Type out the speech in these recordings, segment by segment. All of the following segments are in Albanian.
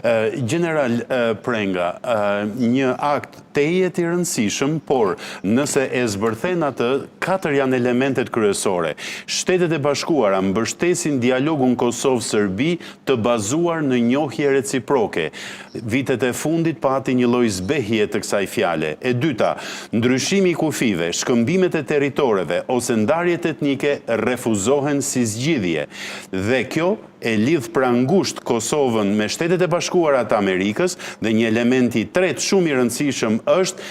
Gjeneral Prenga, një akt tejet i rëndësishëm, por nëse e zbërthen atë, katër janë elementet kryesore. Shtetet e Bashkuara mbështesin dialogun Kosovë-Serbi të bazuar në njohje reciproke. Vitet e fundit pati një lloj zbehje të kësaj fjale. E dyta, ndryshimi i kufijve, shkëmbimet e territoreve ose ndarjet etnike refuzohen si zgjidhje. Dhe kjo e lidh pra ngushtë Kosovën me Shtetet e Bashkuara të Amerikës dhe një element i tretë shumë i rëndësishëm është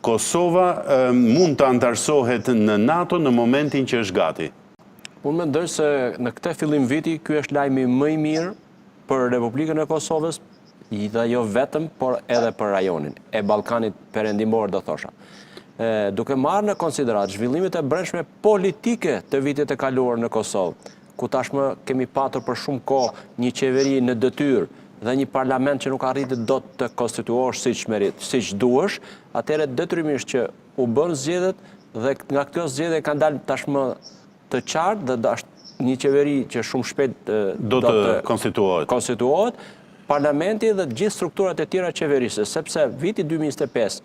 Kosova mund të anëtarësohet në NATO në momentin që është gati. Unë mendoj se në këtë fillim viti ky është lajmi më i mirë për Republikën e Kosovës dhe jo vetëm, por edhe për rajonin e Ballkanit Perëndimor do thosha. Duke marrë në konsideratë zhvillimet e brendshme politike të vitit të kaluar në Kosovë, ku tashmë kemi patur për shumë kohë një qeveri në detyrë dhe një parlament që nuk arriti dot të konstituohesh siç merit, siç duhesh, atëherë detyrimisht që u bënë zgjedhjet dhe nga këto zgjedhje kanë dalë tashmë të qartë dhe është një qeveri që shumë shpejt do të konstituohet. Konstituohet, parlamenti dhe të gjithë strukturat e tjera qeverisëse, sepse viti 2025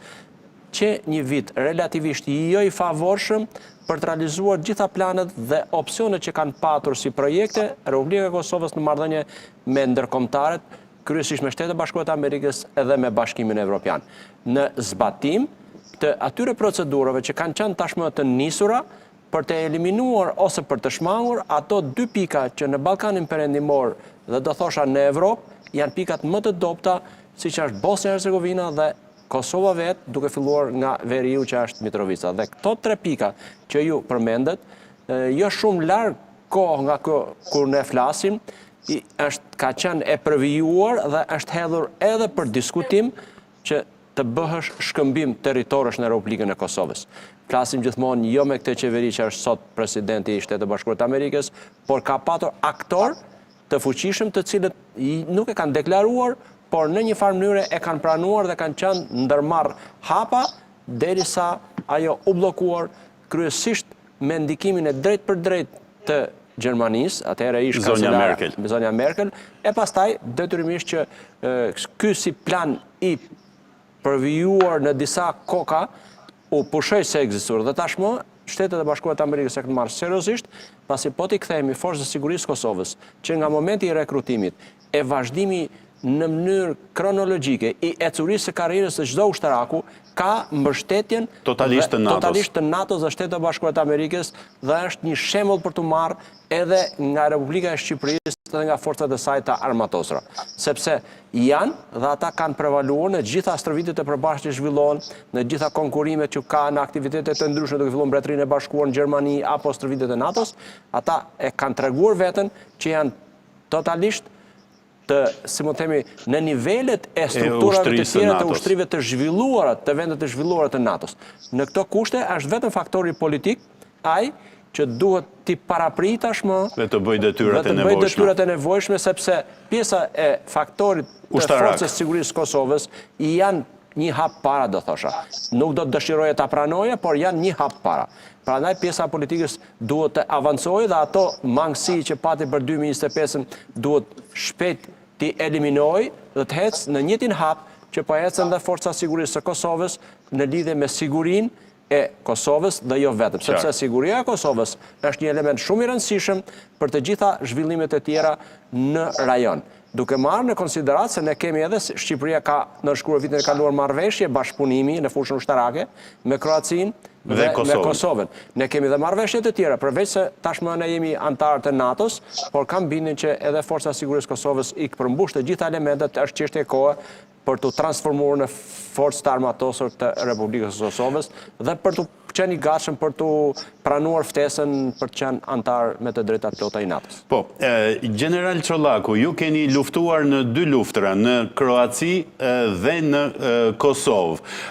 qe një vit relativisht jo i favorshëm për të realizuar gjitha planet dhe opsionet që kanë patur si projekte Republika e Kosovës në marrëdhënie me ndërkombëtarët, kryesisht me Shtetet e Bashkuara të Amerikës edhe me Bashkimin Evropian. Në zbatim të atyre procedurave që kanë qenë tashmë të nisura për të eliminuar ose për të shmangur ato dy pika që në Ballkanin Perëndimor dhe do thosha në Evropë janë pikat më të dobëta, siç është Bosnja e Hercegovina dhe Kosova vetë, duke filluar nga veriu që është Mitrovica. Dhe këto tre pika që ju përmendët, jo shumë larg kohë nga kjo kur ne flasim, është ka qenë e përvijuar dhe është hedhur edhe për diskutim që të bëhesh shkëmbim territoresh në Republikën e Kosovës. Flasim gjithmonë jo me këtë qeveri që është sot presidenti i Shteteve të Bashkuara të Amerikës, por ka patur aktor të fuqishëm të cilët nuk e kanë deklaruar, por në një farë mënyre e kanë pranuar dhe kanë qenë ndërmarrë hapa derisa ajo u bllokuar kryesisht me ndikimin e drejtpërdrejtë të Gjermanisë, atëherë ish Zonja Merkel. Zonja Merkel, e pastaj detyrimisht që ky si plan i përvijuar në disa koka u pushoi së ekzistuar dhe tashmë Shtetet e Bashkuara të Amerikës e kanë marrë seriozisht, pasi po t'i kthehemi Forcës së Sigurisë së Kosovës, që nga momenti i rekrutimit e vazhdimi në mënyrë kronologjike i ecurisë së karrierës së çdo ushtaraku, ka mbështetjen totalisht të NATO-s. Totalisht të NATO-s dhe Shteteve të Bashkuara të Amerikës dhe është një shembull për t'u marrë edhe nga Republika e Shqipërisë dhe nga forcat e saj të armatosura. Sepse janë dhe ata kanë prevaluar në të gjitha stërvitjet e përbashkëta që zhvillohen, në të gjitha konkurimet që ka në aktivitete të ndryshme duke filluar Mbretërinë e Bashkuar në Gjermani apo stërvitjet e NATO-s, ata e kanë treguar veten që janë totalisht të, si mund të themi, në nivelet e strukturave të tjera të ushtrive të zhvilluara, të vendeve të zhvilluara të NATO-s. Në këto kushte është vetëm faktori politik ai që duhet t'i paraprijë tashmë dhe të bëjë detyrat e nevojshme. Dhe të bëjë detyrat e nevojshme sepse pjesa e faktorit të Forcës së Sigurisë së Kosovës janë një hap para do thosha. Nuk do të dëshiroja ta pranoja, por janë një hap para. Prandaj pjesa e politikës duhet të avancojë dhe ato mangësi që pati për 2025-ën duhet shpejt t'i eliminojë dhe të ecë në njëjtin hap që po ecën dhe Forca e Sigurisë së Kosovës në lidhje me sigurinë e Kosovës dhe jo vetëm, sepse siguria e Kosovës është një element shumë i rëndësishëm për të gjitha zhvillimet e tjera në rajon. Duke marrë në konsideratë se ne kemi edhe Shqipëria ka nënshkruar vitin e kaluar marrëveshje bashkëpunimi në fushën ushtarake me Kroacinë dhe me Kosovën. Ne kemi dhe marrëveshje të tjera, përveç se tashmë ne jemi anëtarë të NATO-s, por kam bindjen që edhe Forca e Sigurisë së Kosovës i përmbush të gjitha elementet, është çështje kohe për t'u transformuar në forcë të armatosur të Republikës së Kosovës dhe për t'u qenë i gatshëm për t'u pranuar ftesën për të qenë anëtar me të drejta të plota i NATO-s. Po, Gjeneral Çollaku, ju keni luftuar në dy luftëra, në Kroaci dhe në Kosovë.